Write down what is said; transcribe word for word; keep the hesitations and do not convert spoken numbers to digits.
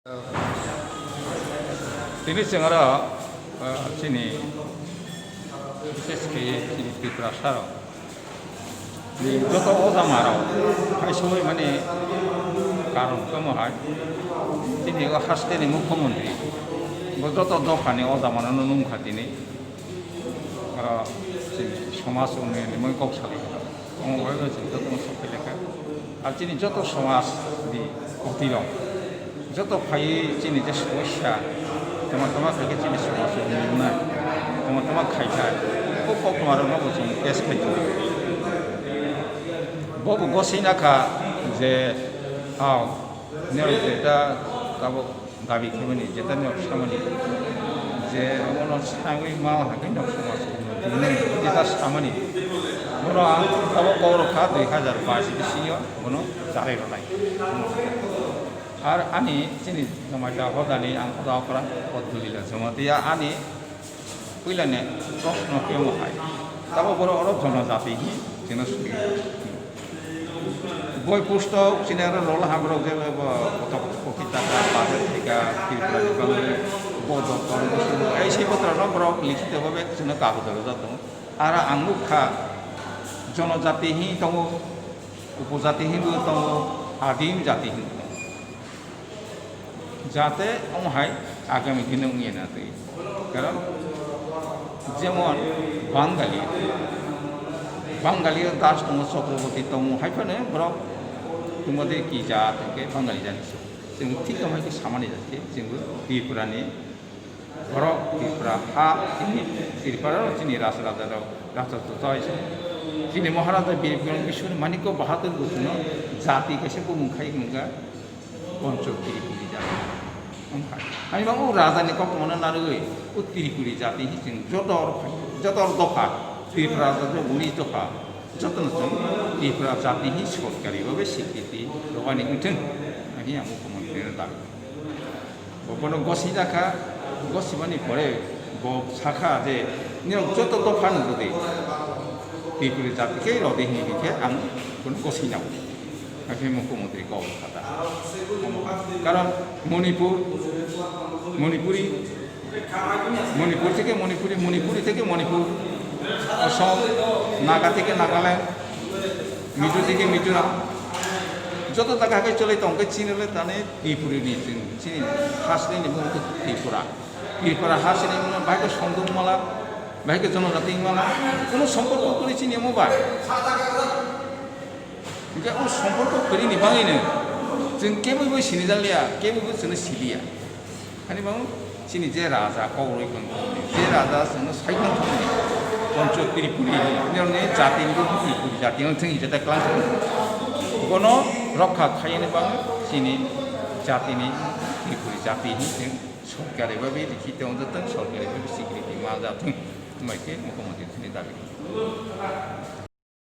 Tini chwng oro, ah, chini, bises khe chini Tiprasa rok ni joto o jama rok hai soi mani karon tamo hai chini o haste ni mukhyamantri bo joto dopha ni o jama no nung kha tini. Oro chini somaj unnoyon ni mui kok salai kha. Omo bai no chini joto no sok khe lekha. Ar chini joto somaj ni kwtwi rok joto phaiwi chini je somosya tama tama khai khe chini somaj unnoyon wngnai, tama tama khai kha. O koktwma rok no bo chwng face khai tongo. Bo bo gosina kha je, ah, nini jeta tabuk dabi khaimani, jeta ni samani je omono sangwi ma hai khe nok somaj ni jeta samani, bono ang tabuk kok rok kha dui hazar bais bisingo bono charai rwnai. Ar ani chini Jamatia hodani ang hoda okra Podgulila Jamatia ani puilani proshno khe omo hai, tabuk borok oro jonojati hi chwngno suri. Boi pustok chini aro rola ha borok je bo kotok kokita ka bajar thika Tripura ni bagwi bo doktor busu ei sei botra no borok likhito bhabe chwngno kagojo rwjak tongo. Aro ang nukha jonojati hi tongo, upojati hi bo tongo, adim jati hi tongo. Jate omo hai agami dino wngya na twi. Karon jemon Bangali, Bangali o Das tongo, Chakraborty tongo, hai phano borok tongmadi ki jat hwnkhe Bangali jani se. Chwng thik tamo hai khe samani jat khe chwngbo Tripura ni borok, Tripura ha, chini Tripura rok chini ras raja rok, rasa chai se. Chini Maharaja Bir Bikram Kishore Manikya Bahadur bo chwngno jati kaisa bumung khai wngkha. Poncho Tripuri jati. Wngkha. Ani bang o raja ni koktwma no narwgwi o Tripuri jati hi chwng joto oro phai, joto oro dopha, Tripura jati unis dopha, joto no chwng Tripura jati hi sorkari bhabe sikriti rwbani wngthwng, ani ang mukhyamantri no dabi. Bo bono gosi jakha, gosi mani pore bo sakha je, nini joto dopha no jodi Tripuri jati khe rwdi hini khe ang bono gosi nao. Hakhe mukhyamantri kok kha ta. Karon Manipur, Manipuri, Manipur theke Manipuri, Manipuri theke Manipur, Assam, Naga theke Nagaland, Mizo theke Mizoram. Joto jaga hakhe choli tong khe chini le tani Tripuri ni chini, chini haste ni mung khe Tripura. Tripura haste ni mung bahai khe songduk mala, bahai khe jonojati mala, kuno somporko kwrwi chini omo ba. Hingke o somporko kwrwini bagwino chwng keboi bo sinijakliya, keboi bo chwngno siliya. Hani bang chini je raja kok rwi tong thangni, je raja chwngno sai tong thangni, Poncho Tripuri hinwi, nini jatini bo Tripuri jati wng thang hingke ta klang thang. Bono rokha khaiyani bagwi chini jatini Tripuri jati hinwi chwng sorkari bai bai rikhi tong jathang, sorkari bai bai sikriti ma jathang, hwnbai khe mukhyamantri thani dabi.